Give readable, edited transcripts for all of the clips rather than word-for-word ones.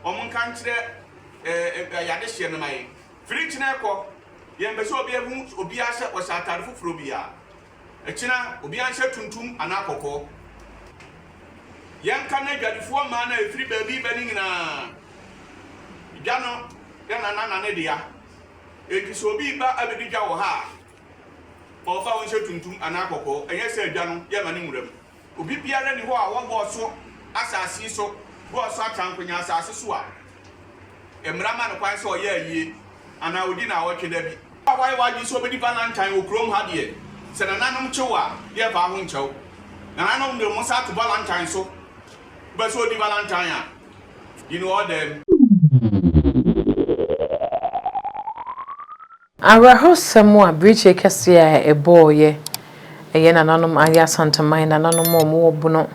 Wɔn nka nkyerɛ ɛɛ yɛadehyeɛ no ma yɛn. Firi kyena rekɔ, yɛmpɛ sɛ obi ahu obiara sɛ ɔhyɛ atade foforɔ biara. Ɛkyena, obiara nhyɛ tuntum anaa kɔkɔɔ. Yɛnka n'adwadifoɔ mmaa no a ɛfiri baabi reba no nyinaa. Dwa no yɛ Nana na ne dea. Enti sɛ obi reba abɛdi dwa wɔ ha a, ɔmfa ɔnhyɛ tuntum anaa kɔkɔɔ, ɛnyɛ sɛ dwa no yɛmma no nwura mu. Obi biara nni hɔ a wɔbɔɔ so asase yi so, bɔɔ so atrankonya asase so a mmara ma no kwan sɛ ɔyɛ ayie anaa ɔdi naawɔtwe da bi. Wo a woayɛ w'adwene sɛ wobɛdi Valentine wɔ kurom ha deɛ, sɛ nananom kye wo a, yɛmfa wo ho nkyɛ wo. Nananom de wɔn nsa ato Valentine so. Wopɛ sɛ wodi Valentine a, di no wɔ dɛm. Awerɛhosɛm a birikyie kɛseɛ a ɛbɔɔeɛ ɛyɛ nananom ayɛ Asanteman nananom a wɔwɔ Bono,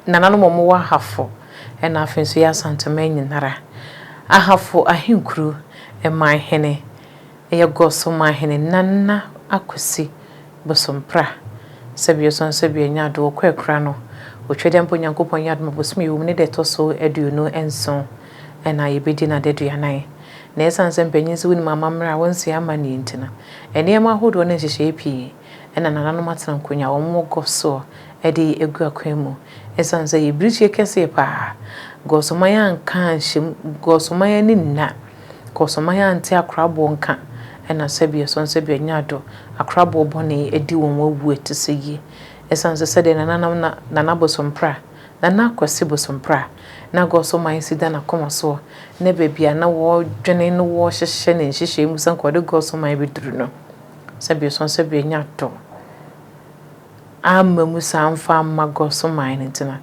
nananom a wɔwɔ Ahafo ɛna afei nso yɛ Asanteman nyinara. Ahafo ahenkuro manhene ɛyɛ Goso manhene Nana Akwasi Bosompra Sɛbi ɔsɔn sɛbi anya ado ɔkɔ akura no ɔtwa dɛ mpo Nyankopɔn yɛ adom a bosome yi wɔ mu ne da ɛtɔ so 27 ɛna yɛbɛdi no adaduanan. Na esiane sɛ mpanyin se wonim amammerɛ a wonsua amanneɛ nti no, nneɛma ahodoɔ ne nhyehyɛe pii na nananom atena nkonnwa a wɔwɔ gɔ soɔ de agu akwan mu. Esiane sɛ ɛyɛ birikyie kɛseɛ pa ara, Gɔsoman anka anhyɛ mu, Gɔsoman ani nna, Gɔsoman ante akoraboɔ nka, ɛna sɛbi ɛsɔn sɛbi ɛnyɛ ado, akoraboɔ bɔne adi wɔn awu ɛte sɛ yie. Esiane sɛ sɛdeɛ nananom na Nana Bosompra Nana Kwasi Bosompra, na Goso man si da n'akoma soɔ ne baabi a na wɔredwene na wɔrehyehyɛ ne nhyehyɛe mu sɛ nka ɔde Goso man bɛduru no, sɛbi ɔsɔn sɛbi anya dɔ amma mu saa amfa amma Goso man no nti no,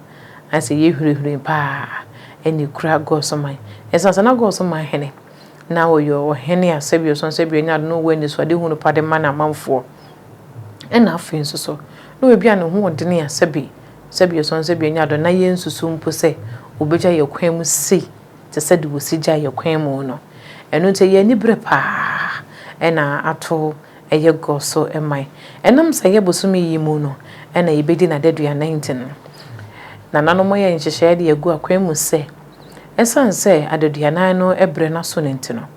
ayɛ sɛ ɛyɛ hurihuri paa ɛna ɛkura Goso man. Ɛsiane sɛ na Goso man hene na ɔyɛ ɔhene a sɛbi ɔsɔn sɛbi anya dɔ na ɔwɔ anisoadehunu pa de ma n'amanfoɔ, ɛna afei nso so na ɔyɛ obi a ne ho ɔdene a sɛbi Sɛbi ɔsɔn sɛbi anya dɔ na yɛnsusu mpo sɛ obegya yɛn kwan mu sei te sɛ de wɔsi gya yɛn kwan mu no. Ɛno nti ɛyɛ aniberɛ paa na ato ɛyɛ gɔ so man. Ɛnam sɛ ɛyɛ bosome yi mu no na yɛbɛdi n'adaduanan nti no, nananom yɛ nhyehyɛeɛ de agu akwan mu sɛ ɛsiane sɛ adaduanan no berɛ no aso no nti no,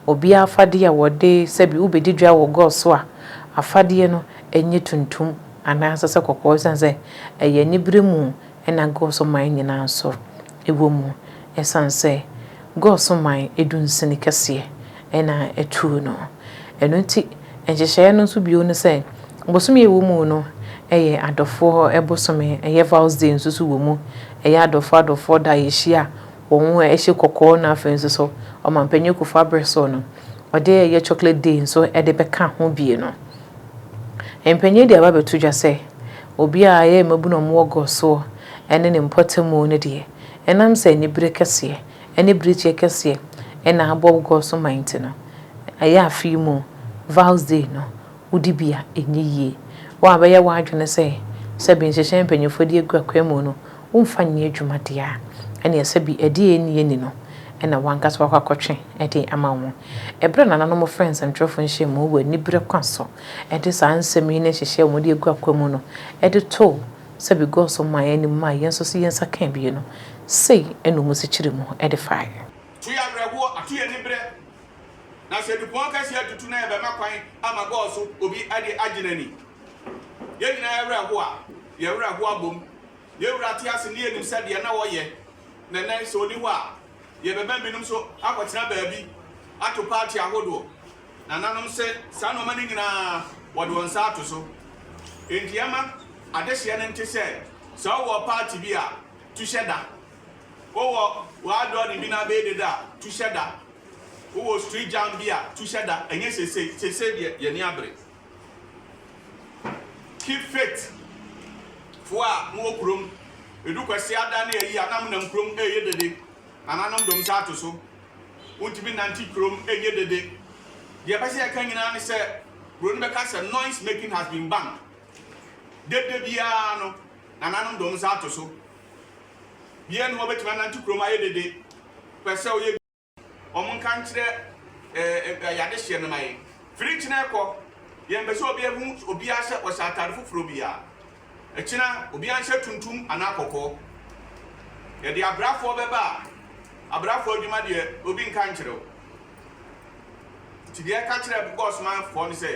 obiara afadeɛ a wɔde sɛbi wobɛdi dwa wɔ gɔ so a, afadeɛ no nyɛ tuntum. Anaasɛ sɛ kɔkɔɔ ɛsiane sɛ ɛyɛ anibere mu na Gɔso man nyinaa nso wɔ mu. Ɛsiane sɛ Gɔso man dunsini kɛseɛ na ɛtuo no. Ɛno nti nhyehyɛeɛ no nso bio ne sɛ bosome a ɛwɔ mu no yɛ adɔfoɔ bosome, ɛyɛ Vows Day nso so wɔ mu. Ɛyɛ adɔfoɔ adɔfoɔ da a yɛhyia a wɔn hyɛ kɔkɔɔ na afei nso so Ɔmanpanin Kufuor aberɛ so no ɔde ɛyɛ Chocolate Day nso de bɛka ho bio no. Mpanyin de aba abɛto dwa sɛ, obi a ɛyɛ mmabunu a wɔwɔ gɔ soɔ ne ne mpɔtamu no deɛ, ɛnam sɛ anibere kɛseɛ ne birikyeɛ kɛseɛ na abɔ gɔ so ma nti no, ɛyɛ afe yi mu Vows Day no, wodi bi a, ɛnyɛ yie. Wo a bɛyɛ w'adwene sɛ sɛbe nhyehyɛe mpanyimfoɔ de agu akwan mu no, womfa nyɛ adwuma deɛ a, ɛnneɛ sɛbe ɛdeɛ ɛnni ani no na w'ankasa woakɔ akɔtwe de ama wo ho. Ɛberɛ a nananom frɛɛ nsɛmtwerɛfoɔ nhyiamu wɔ aniberɛ kwan so de saa nsɛm yi ne nhyehyɛe a wɔde agu akwan mu no de too sɛbe Gɔso man anim maa yɛn nso so yɛn nsa kaa bi no, sei na wɔsi kyerɛ mu de faeɛ. To yɛ awerɛhoɔ, ato yɛ aniberɛ, na sɛ dupɔn kɛseɛ atutu na yɛbɛma kwan ama Gɔso obi de agye n'ani. Yɛn nyinaa yɛ werɛ ho a, yɛn werɛ ho abom. Yɛn wura te ase na yɛnim sɛ deɛ na ɔyɛ, na ɛnnɛ sɛ ɔnni hɔ a, yɛbɛma binom nso akɔtena baabi ato paati ahodoɔ. Nananom se saa nnoɔma no nyinaa wɔde wɔn nsa ato so. Enti ɛmma adehyeɛ no nte sɛ, sɛ wowɔ paati bi a, tu hyɛ da. Wowɔ w'adɔre bi na abɛyɛ dede a, tu hyɛ da. Wowɔ street jam bi a, tu hyɛ da. Ɛnyɛ seesei. Seesei deɛ, yɛn ani abere. Keep fit foɔ a mowɔ kurom, ɛdu Kwasiada ne ayi a na monam kurom reyɛ dede, nananom dom nsa ato so, wontumi nnante kurom nyɛ dede. Deɛ ɛpɛ sɛ yɛka nyinaa ne sɛ, kuro no bɛka sɛ noise making has been banned. Dede biara no, nananom dom nsa ato so. Biara nni hɔ a ɔbɛtumi anante kurom ayɛ dede. Pɛ sɛ woyɛ. Wɔn nka nkyerɛ ɛɛ yɛadehyeɛ no ma yɛn. Firi kyena rekɔ, yɛmpɛ sɛ obi ahu obiara sɛ ɔhyɛ atade foforɔ biara. Ɛkyena, obiara nhyɛ tuntum anaa kɔkɔɔ. Yɛde abrafoɔ bɛba a, Abrafoɔ adwuma deɛ, obi nka nkyerɛ wo. Nti deɛ ɛka kyerɛ Godsmanfoɔ ne sɛ,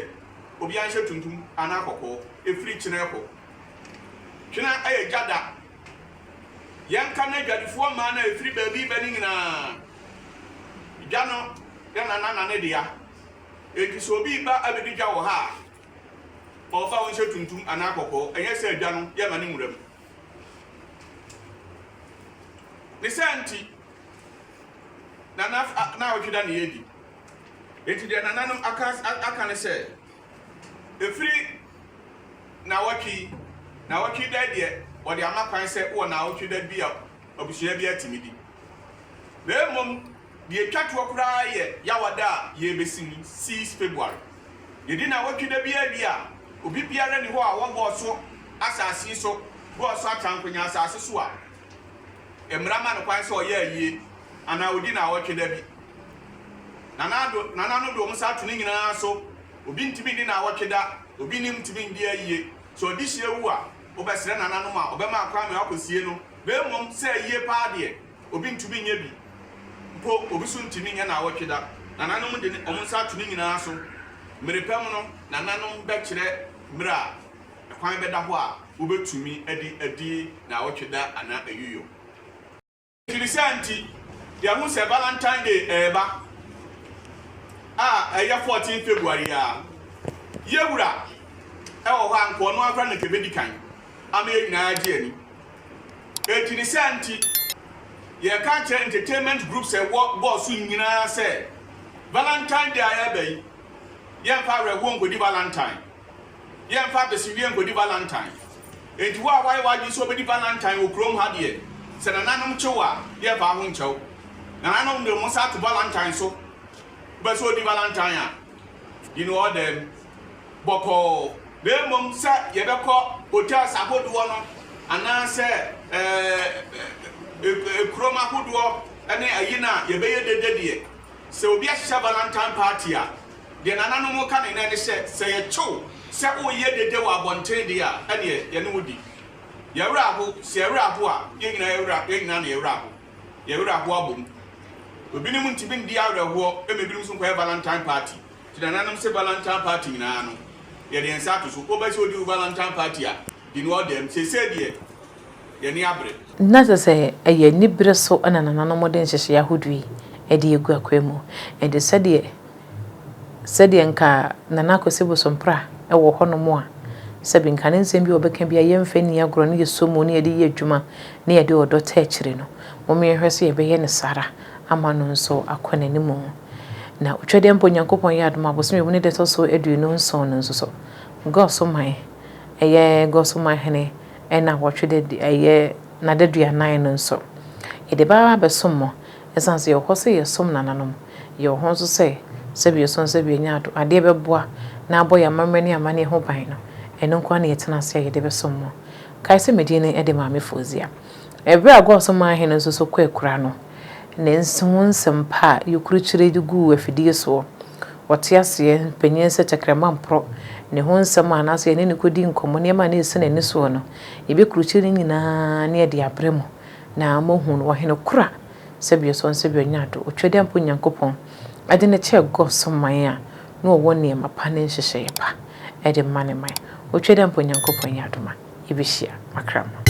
obiara nhyɛ tuntum anaa kɔkɔɔ, ɛfiri kyena rekɔ. Twena yɛ gya da. Yɛnka na adwadifoɔ mmaa no a ɛfiri baabi reba no nyinaa, dwa no yɛ Nana na ne dea. Enti sɛ obi reba abɛdi dwa wɔ ha a, ɔmfa wo nhyɛ tuntum anaa kɔkɔɔ, ɛnyɛ sɛ dwa no yɛma no nwura mu. Ne saa nti, Nana naawɔtwe da na yɛredi. Enti deɛ nananom aka aka ne sɛ, ɛfiri naawɔtwe yi, naawɔtwe da deɛ wɔde ama kwan sɛ wowɔ naawɔtwe da bi a abusua biara tumi di. Na mmom deɛ ɛtwa toɔ koraa yɛ Yawada a yɛrebɛsi no, 6 February. Yɛdi naawɔtwe da biara wie a, obi biara nni hɔ a ɔwɔ Goaso asase yi so, Goaso Atrankonya asase so a mmara ma no kwan sɛ ɔyɛ ayie anaa ɔdi naawɔtwe da bi. Nana Addo, nananom de wɔn nsa ato ne nyinaa so. Obi ntumi nni naawɔtwe da, obi nni ntumi ndi ayie. Sɛ ɔdehyeɛ wu a, wobɛsrɛ nananom a, ɔbɛma akwan ma wɔakɔsie no. Na mmom sɛ ayie paa deɛ, obi ntumi nyɛ bi. Mpo obi nso ntumi nyɛ naawɔtwe da. Nananom de wɔn nsa ato ne nyinaa so. Mmere pa mu no, nananom bɛkyerɛ mmerɛ a kwan bɛda hɔ a wobɛtumi de adi naawɔtwe da anaa ayuyo. Ne saa nti, yɛahu sɛ Valentine Day reba a ɛyɛ 14 February yi ara. Yɛn wura wɔ hɔ a anka ɔno ara koraa na anka ɛbɛdi kan ama yɛn nyinaa agye ani. Enti ne saa nti, yɛreka akyerɛ entertainment groups a ɛwɔ bɔɔl so nyinaa sɛ Valentine Day a ɛreba yi, yɛmfa awerɛhoɔ nkɔdi Valentine. Yɛmfa abesewie nkɔdi Valentine. Enti wo a woayɛ w'adwene sɛ wobɛdi Valentine wɔ kurom ha deɛ, sɛ nananom kye wo a, yɛmfa wo ho nkyɛ wo. Nananom de wɔn nsa ato Valentine so. Wopɛ sɛ wodi Valentine a, di no wɔ dɛm bɔkɔɔ. Na mmom sɛ yɛbɛkɔ hotels ahodoɔ no anaasɛ ɛɛ kurom ahodoɔ ne ayi no a yɛbɛyɛ dede deɛ, sɛ obi ahyehyɛ Valentine party a, Deɛ nananom reka no nnɛ ne sɛ, sɛ yɛkye wo sɛ woreyɛ dede wɔ abɔnten deɛ a, ɛnneɛ yɛne wo di. Yɛn werɛ aho, sɛ yɛn werɛ aho a, yɛn nyinaa yɛn werɛ, yɛn nyinaa na yɛn werɛ aho. Yɛn werɛ aho abom. Ebinom ntumi ndi awerɛhoɔ ma ebinom nso nkɔyɛ valentine party. Nti nananom se valentine party nyinaa no, yɛde yɛn nsa ato so. Wobɛ sɛ wodi wo valentine party a, di no ɔdɛm. Seesei deɛ, yɛn ani abere. Na kyerɛ sɛ ɛyɛ anibere so na nananom de nhyehyɛe ahodoɔ yi de agu akwan mu. Enti sɛdeɛ sɛdeɛ nka Nana Kwasi Bosompra wɔ hɔnom a, sɛbe nka ne nsɛm bi a ɔbɛka biara yɛmfa nni agorɔ na yɛsɔ mu na yɛde yɛ adwuma na yɛde ɔdɔ taa akyire no, mom yɛnhwɛ sɛ yɛbɛyɛ no saa ara ama no nso akɔ n'anim. Na otwa deɛ mpo Onyankopɔn yɛ adom a bosome mu ne da ɛtɔ so 27 no nso so, Goso man, ɛyɛ Goso man hene na wɔtwe da di ɛyɛ n'adaduanan no nso. Yɛde ba abɛsom mo, ɛsiane sɛ yɛwɔ hɔ sɛ yɛsom nananom, yɛwɔ hɔ nso sɛ sɛbi yɛsom sɛbi yɛnya ado, adeɛ bɛboa na abɔ yɛn amammerɛ ne amanneɛ ho ban no, ɛno nko ara na yɛtena ase a yɛde bɛsom mo. Kae sɛ me din de Maame Fauzia. Ɛberɛ a Goaso man hene nso so kɔ akura no, ne ho nsɛm pa a yɛkurukyire de guu afidie soɔ, Ɔte aseɛ, panin sɛ tɛkrɛma mporɔ, ne ho nsɛm a anaasɛ yɛne no kɔdi nkɔmmɔ, nneɛma a na ɛsi n'ani soɔ no, yɛbɛkurukyire ne nyinaa na yɛde abrɛ mo, na moahunu no, ɔhene koro a sɛdeɛ ɔsɔ ne sɛdeɛ ɔnya ado, Otwadeampo Nyankopɔn de no kyɛɛ Gog so man a na ɔwɔ nneɛma pa ne nhyehyɛeɛ pa de ma ne man. Otwadeampo Nyankopɔn yɛ adom a, yɛbɛhyia. Makrama.